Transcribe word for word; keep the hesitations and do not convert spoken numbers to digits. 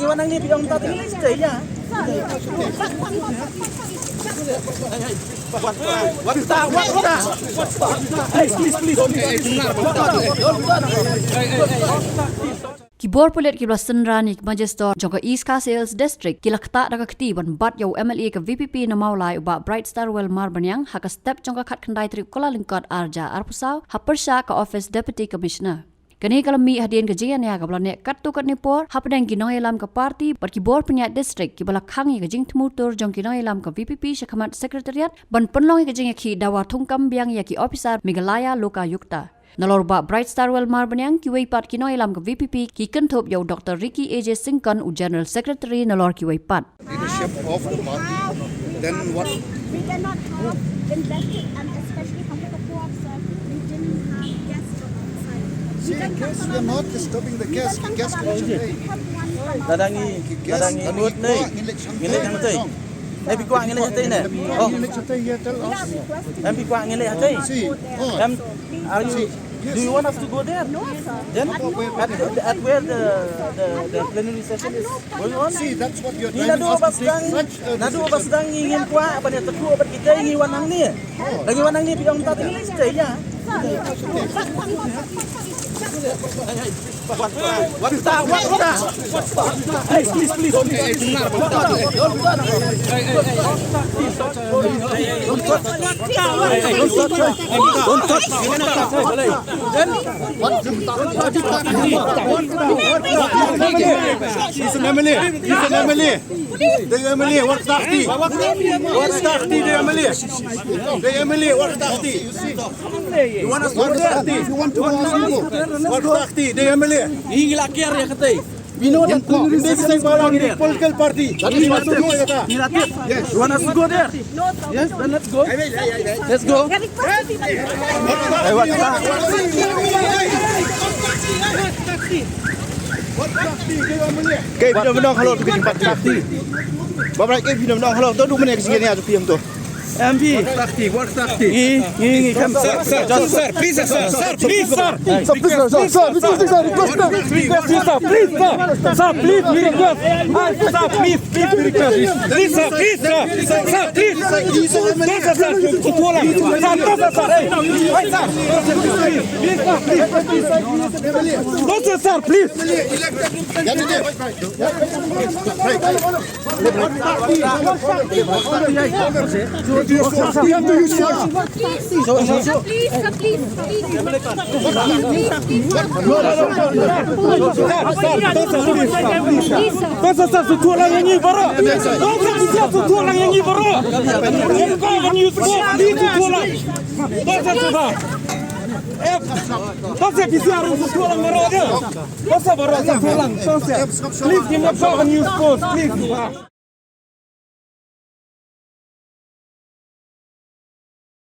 Wanang ni biang ta tinggal stay ya. What, what, what, what, what? Please, please, please. Ki bor pulit kiba la synran ïa ki Magistrate jong ka East Khasi Hills District ki la ktah da ka kti ban bat ïa u M L A ka V P P na Mawlai u Bah Brightstarwell Marbaniang ha ka step jong ka khatkhyndai tarik Kyllalyngkot arhajar arphew saw ha pyrshah ka Office Deputy Commissioner. Kane ka la mih hadien ka jingïania kaba la neh katto katne por hapdeng ki nongïalam ka party bad ki bor pynïaid district kiba la khang ïa ka jingthmu tur jong ki nongïalam ka V P P sha khmat Secretariat ban pynlong ïa ka jingïakhih dawa thungkam biang ïa ki ophisar Meghalaya Lokayukta. Nalor u Bah Brightstarwell Marbaniang, kiwei pat ki nongïalam ka V P P ki kynthup ïa u Doctor Ricky A J Syngkon, u General Secretary, nalor kiwei pat. Leadership of the party, then what? We cannot have invested, and especially from the co-op side, we didn't have guests from outside. See, guests, we are not disturbing the guests. Guests, we have one from outside. Guests, ngi leit hangtei. Em pi kwah ngi leit hangtei ne? Oh. Em pi kwah ngi leit hangtei. Em, are you, do you want us to go there? No, sir. Then at, at where the, the, the plenary session is going on? See, that's what you're driving us to take such a decision. Naduh ba sdang ngi ngim kwah ban ïatrei bad kita, ngi wan hangne. Ngi wan hangne, biang ta tinggal stay ya. What, what, what, what? Please, please, please. Don't touch. Don't touch. Don't touch. He's an M L A. He's an M L A. The M L A, what's that? What's that, the M L A? The M L A, what's that? You want us to go there? You want to go? What's that, the M L A? Ngi la kiar ïa kata. We know that this is a political party. That is what we know. Yes. You want us to go there? Yes, then let's go. Let's go. Ke bino bino halo tu ke jumpa takti. Babra ke bino bino halo tu tu mene ke sini atu piang tu. M P. Takti, what takti? Ngi, ngi, ngi, kam. Sir, sir, sir, sir, please, sir, sir, please, sir. Sir, please, sir, sir, sir, request, sir. Request, sir, please, sir. Sir, please, we request. Ah, sir, please, please, we request. Please, sir, please, sir. Sir, please. Sir, sir, sir. Sir, sir, sir. Hey, hey, sir. Please, sir, please. Sir, sir, sir, please. Please give me a proper news post, please.